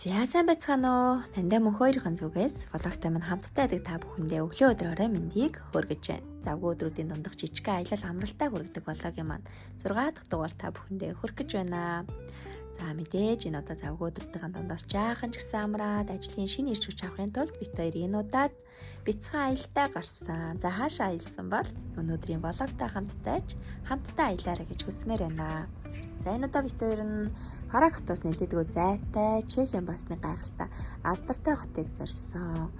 За сайн байцгаана уу? Тандаа мөнх хоёрын зүгээс vlog-тай минь хамтдаа байдаг та бүхэндээ өглөө өдөр орой мэндийг хүргэж байна. Завгүй өдрүүдийн дундах жижигхэн аялал амралтаа хүргэдэг vlog-ийн маань 6 дахь дугаар та бүхэндээ хүргэж гэж байна. За мэдээж энэ одоо завгүй өдрүүдийн дундаас жаахан ч гэсэн амраад ажлын шинэ ирч хүч авахын тулд бит хоёр энэ удаад бяцхан аялалдаа гарсан. За хаашаа аялсан бол өнөөдрийн vlog-тай хамтдаа хамтдаа аялаарай гэж хүсмээр байна. За энэ удаа бит хоёр нь Праг хотоос нэлээдгүй зайтай Чехийн бас нэг гайхалтай алдартай хотыг зорьсон.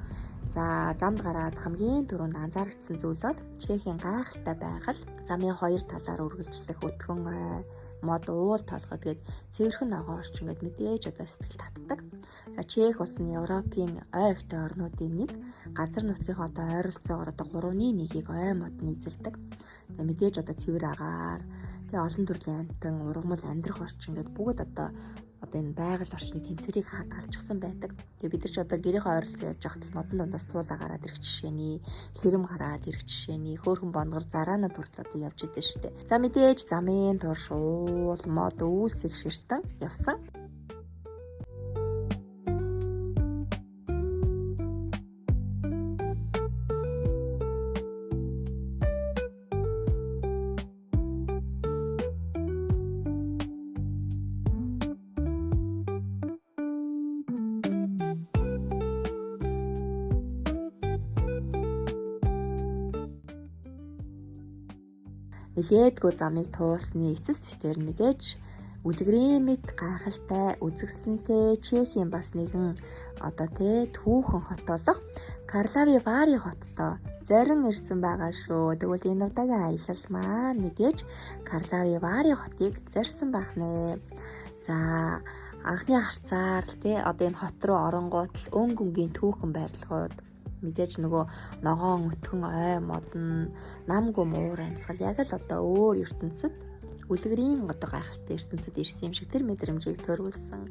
За замд гараад хамгийн түрүүнд анзаарчихсан зүйл бол Чехийн гайхалтай байгаль, замын хоёр талаар үргэлжлэх өтгөн ой, мод уул толгой гээд цэвэрхэн ногоон орчин гээд мэдээж одоо сэтгэл татдаг. За Чех улс нь Европын ой ихтэй орнуудын нэг. Газар нутгийн одоо ойролцоогоор одоо 3-1-ийг ой мод нь эзэлдэг. За мэдээж одоо цэвэр агаар, тэгээ олон төрлийн амьтан, ургамал амьдрах орчин гээд бүгд одоо энэ байгаль орчны тэнцвэрийг хадгалчихсан байдаг. Тэгээ бид нар ч одоо гэрийнхээ ойролцоо явж байхад л модон дундаас туулаа гараад ирэх жишээний, хэрэм гараад ирэх жишээний, хөөрхөн бонгор зараанад хүртэл одоо явж идэв штэ. За мэдээж замын турш уул, мод, үйлсийг ширтэн явсан. Нилээдгүй замыг туулсны эцэст битэр мэдээж үлгэрийн мэд гайхалтай үзэсгэлэнтэй Чехийн бас нэгэн одоо түүхэн хот болох Карлови Вари хоттой зорин ирсэн байгаа шүү. Тэгвэл энэ удаагийн аялал маань мэдээж Карлови Вари хотыг зорьсон байх нэ. За анхны харцаар л одоо энэ хот руу оронгуут л өнгө өнгийн түүхэн барилгууд мэдээж нөгөө ногоон өтгөн ой модон нам гүм уур амьсгал яг л одоо өөр ертөнцид үлгэрийн одоо гайхалтай ертөнцид ирсэн юм шиг тэр мэдрэмжийг төрүүлсэн.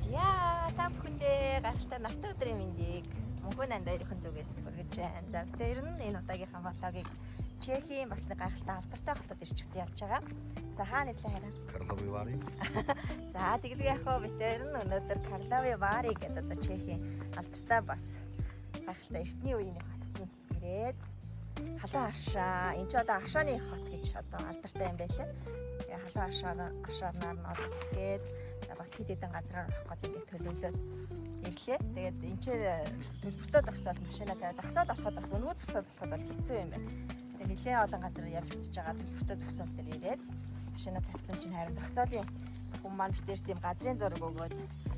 За та бүхэндээ гайхалтай нартай өдрийн мэндийг Мөнхөн анд хоёрын зүгээс хүргэж байна. За бид хоёр нь энэ удаагийнхаа vlog-ыг Чехийн бас нэг гайхалтай алдартай хотод ирчихсэн явж байгаа. За хаана ирлээ хараа? Карлови Вари. За тэгэлгүй яах вэ? Бид хоёр нь өнөөдөр Карлови Вари гэдэг одоо Чехийн алдартай бас гайхалтай эртний үеийн хотод нь ирээд халуун аршаа. Энд чи одоо аршааны хот гэж одоо алдартай юм байлаа. Тэгээ халуун аршаарнаар нь орж үзгээд бас хэд хэдэн газраар орох гээд ингээд төлөвлөөд ирлээ. Тэгээд энэ чи төлбөртөө зогсоол машина тавиад зогсоол болоход бас үнэгүй зогсоол болоход бол хэцүү юм байна. Тэгээ нэлээд олон газар явж үзэж байгаа төлбөртөө зогсоол дээр ирээд машина тавьсан чинь харин зогсоолын хүн маань битэр тийм газрын зураг өгөөд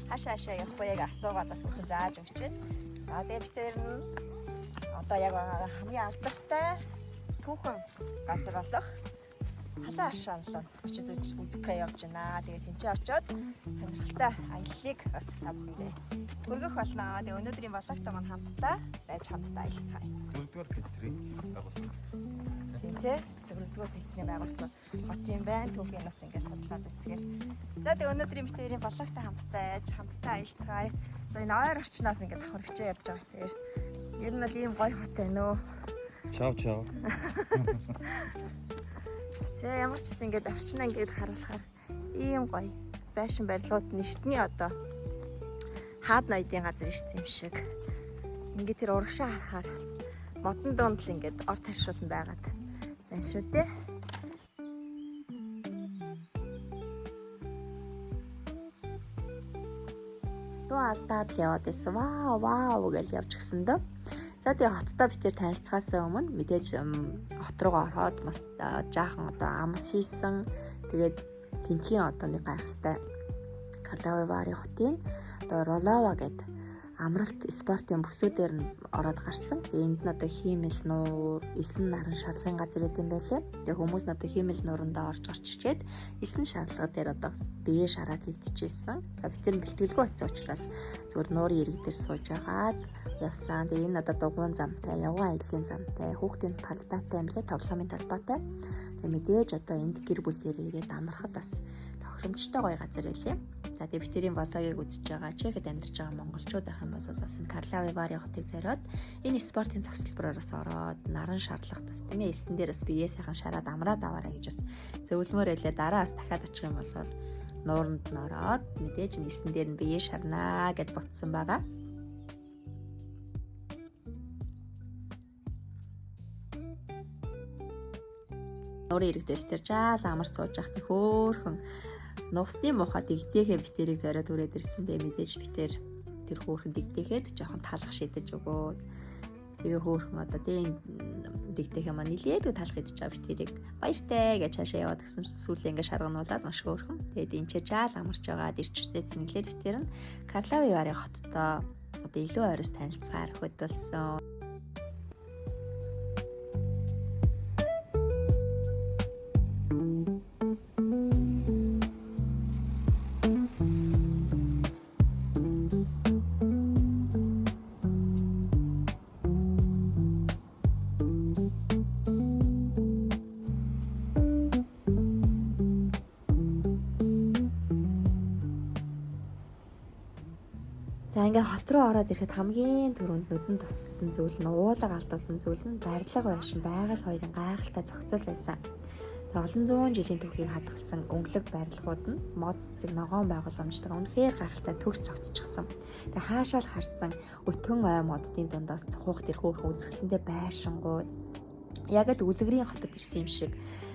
хаашаа хаашаа явах вэ гэж асуугаад бас бүхэн зааж өгч байна. За тэгээ битэр нь одоо яг хамгийн алдартай түүхэн газар болох халуун аршаан руу очиж үзэхээ явж байна. Тэгээ тэнцээ очиод сонирхолтой аяллыг бас та бүхэндээ хүргэх болно. Тэгээ өнөөдрийн vlog-той маань хамтдаа байж хамтдаа аялцгаая. 4-р Петрийн байгуулсан. Тийм тий. 4-р Петрийн байгуулсан хот юм байна. Түүхийн бас ингээд судлаад үзгээр. За тэгээ өнөөдрийн битэрийн vlog-той хамтдаа байж хамтдаа аялцгаая. За энэ ойр орчноос ингээд давхар хичээ явж байгаа тэр. Ер нь бол ийм гоё хот байна өө. Чао чао. За ямар ч гэсэн ингээд орчноо ингээд харуулахаар ийм гоё байшин барилгууд нь эртний одоо хаад ноёдын газар ирсэн юм шиг. Ингээд тэр урагшаа харахаар модон дунд л ингээд ор таршууд нь байгаад байна шүү дээ. Дуу алдаад л яваад байсан. Вау вау гэж явж гисэн дөө. За тэгээ хоттой битэр танилцахаас өмнө мэдээж хот руугаа ороход бас жаахан одоо амс хийсэн. Тэгээд тэнтхийн одоо нэг гайхалтай Карлови Вари хотын одоо Ролова гэдэг амралт спортын бүсүүдээр нь ороод гарсан. Тэгээ энд нь одоо хиймэл нуур, элсэн наран шарлагын газар идэм байлээ. Тэгээ хүмүүс нь одоо хиймэл нуурандаа орж гарч ичээд элсэн шарлага дээр одоо бие шараад хөвдөжсэн. За бид тэр бэлтгэлгүй очсон учраас зүгээр нуурын ирэг дээр сууж агаад явсан. Тэгээ энэ одоо дугуйн замтай, явган аяллаа замтай, хүүхдийн талбайтай юм лээ, тоглоомын талбайтай. Тэгээ мэдээж одоо энд гэр бүлээрээ ирээд амрахад бас тохиромжтой гоё газар байлээ. За тэгээ битэрийн vlog-ыг үзэж байгаа Чехэд амьдарч байгаа монголчууд байх юм бол бас энэ Карлови Вари хотыг зориод энэ спортын зогсолбороос ороод наран шарлагт бас тийм эсэн дээр бас бие сайхан шараад амраад аваарай гэж бас зөвлөмөр байлээ. Дараа бас дахиад очих юм бол нууранд нь ороод мэдээж нисэн дээр нь бие шарнаа гэд ботсон байгаа. Нуурын эрэг дээр тэр жаал амарч сууж явах нэг хөөхөн нусны муухай дэгдээхээ битэрийг зориод хүрээд ирсэн. Тэгээ мэдээж битэр тэр хөөхөн дэгдээхэд жоохон талах шидэж өгөөд тэгээ хөөхөн одоо тийм дэгдээхээ маань нилээдгүй талах идэж байгаа битэрийг баяртай гэж цаашаа яваад гисэн сүүлээ ингээ шаргануулад маш хөөхөн. Тэгээд энэ ч жаал амарч байгаа дэрчвцээсэн нилээд битэр нь Карлови Вари хоттой одоо илүү ойроос танилцахаар хөдөлсөн. За ингээ хот руу ороод ирэхэд хамгийн түрүүнд нүдэнд туссан зүйл нь уулаг алдуулсан зүйл нь барилга байшин байгаль хоёрын гайхалтай зохицол байсан. Тэгээ олон зуун жилийн түүхийг хадгалсан өнгөлөг барилгууд нь мод цэцэг ногоон байгууламжтайгаа үнэхээр гайхалтай төгс зохицчихсан. Тэгээ хаашаал харсан өтгөн ой моддын дундаас цухуух тэр хөөрхөн үзэсгэлэнтэй байшингууд яг л үлгэрийн хотод ирсэн юм шиг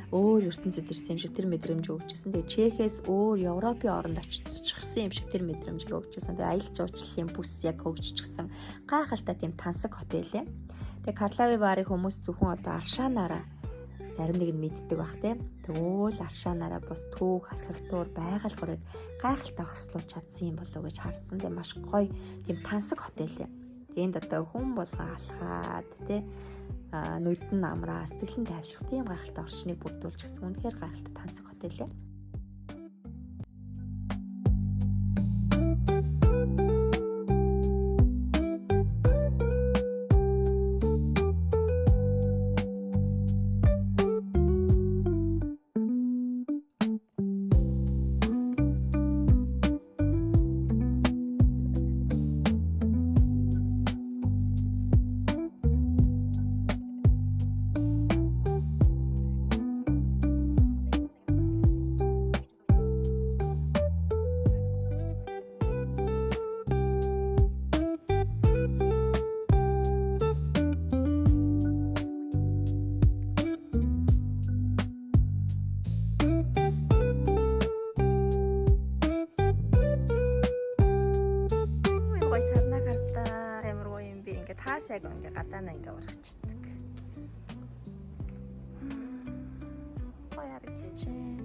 өөр ертөнцид ирсэн юм шиг тэр мэдрэмж өгчсэн. Тэгээ Чехээс өөр Европын оронд оччихсан юм шиг тэр мэдрэмжийг өгчсэн. Тэгээ аялал жуулчлалын бүс яг хөгжчихсэн гайхалтай тийм тансаг хот байлээ. Тэгээ Карлови Варыг хүмүүс зөвхөн одоо аршаанаараа зарим нэг нь мэддэг бах тийм. Тэгвэл аршаанаараа бус түүх, архитектур, байгаль горыг гайхалтай хослуулж чадсан юм болов уу гэж харсан. Тэгээ маш гоё тийм тансаг хот байлээ. Энд одоо хүн болгон алхаад тий нүд нь амраа сэтгэл нь тайвшрах тийм гайхалтай орчныг бүрдүүлж гисэн үнэхээр гайхалтай тансаг хот байлээ. Ой гой сарнаа хартаа амар гоё юм би. Ингээ таасайг ингээ гадаанаа ингээ ургачдаг. Гоё харагдчихээн.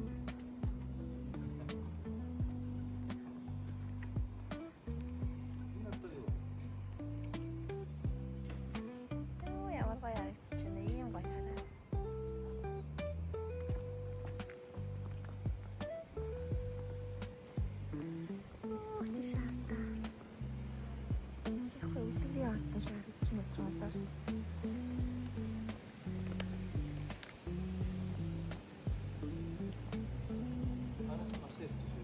Оо ямар гоё харагдчихээн. Ийм гоё хараа. Оо тийш хартаа. Яг хөө үлгэрийн ортон шиг харагдаж байна троллоор. Араас маш их шүү.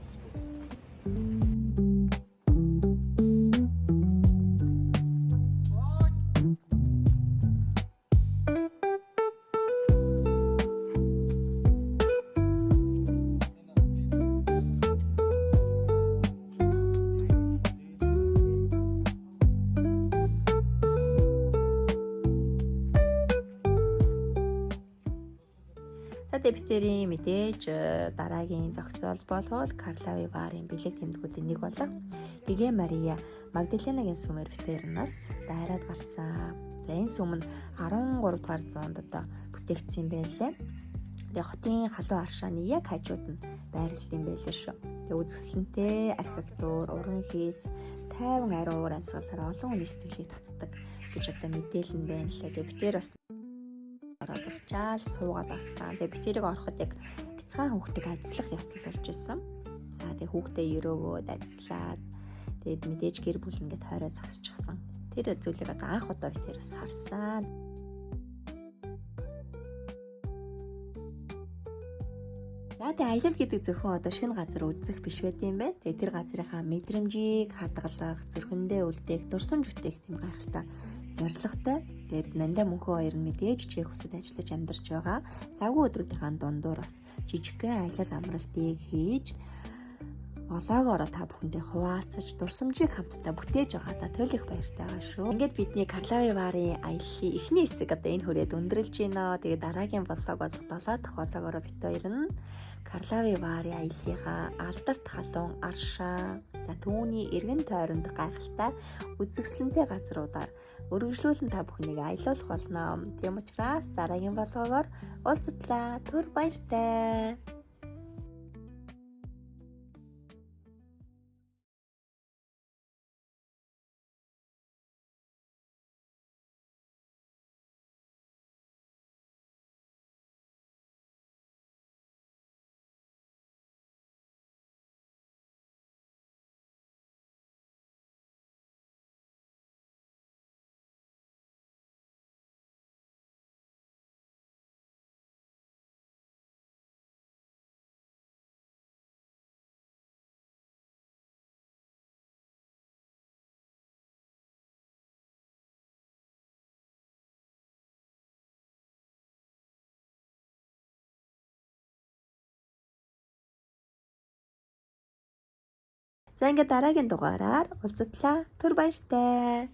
За дэвтэрийн мэдээж дараагийн зогсоол болвол Карлови Варын бэлэг тэмдгүүдийн нэг болох Гэгэ Мария Магдаленагийн сүмээр битэрнаас дайраад гарсан. За энэ сүм нь 13 дугаар зуунд одоо бүтээгдсэн юм байлээ. Тэгээ хотын халуун аршааны яг хажууд нь байрлалт юм байлээ шүү. Тэгээ үзэсгэлэнтэй архитектур, уран хийц, тайван ариун уур амьсгалаар олон хүний сэтгэлийг татдаг гэж одоо мэдээлэл нь байна лээ. Тэгээ битэр бас ороод бас жаал суугаад авсан. Тэгээ битэрийг ороход яг бяцхан хүүхдийг ажиллах ёслол болж исэн. За тэгээ хүүхдээ өрөөгөөд ажиллаад тэгээд мэдээж гэр бүл ингээд тойроо зогсчихсон. Тэр зүйлийг одоо анх удаа битэр бас харсан. За тэгээ аялал гэдэг зөвхөн одоо шинэ газар үзэх биш байд юм байна. Тэгээ тэр газрынхаа мэдрэмжийг хадгалах, зүрхэндээ үлдээх, дурсамж бүтээх тийм гайхалтай зорилготой. Тэгээд Нандаа мөнхөө хоёр нь мэдээж Чех улсад ажиллаж амьдарч байгаа. Завгүй өдрүүдийнхаа дундуур бас жижигхэн аялал амралтыг хийж Vlog-ороо та бүхэндээ хуваалцаж, дурсамжийг хамтдаа бүтээж байгаадаа туйл их баяртай байгаа шүү. Ингээд бидний Карловы Варын аяллаа эхний хэсэг одоо энэ хүрээд өндөрлөж байна. Тэгээд дараагийн vlog болох 7 дахь vlog-ороо бид хоёр нь Карловы Варын аяллахаа алдарт халуун аршаа, за түүний эргэн тойронд гайхалтай үзэсгэлэнтэй газруудаар өргөжлүүлэн та бүхнийг аялуулах болно. Тийм учраас дараагийн vlog-оор уулзтлаа. Түр баяртай. За ингээд дараагийн дугаараар уулзтлаа. Түр баяртай.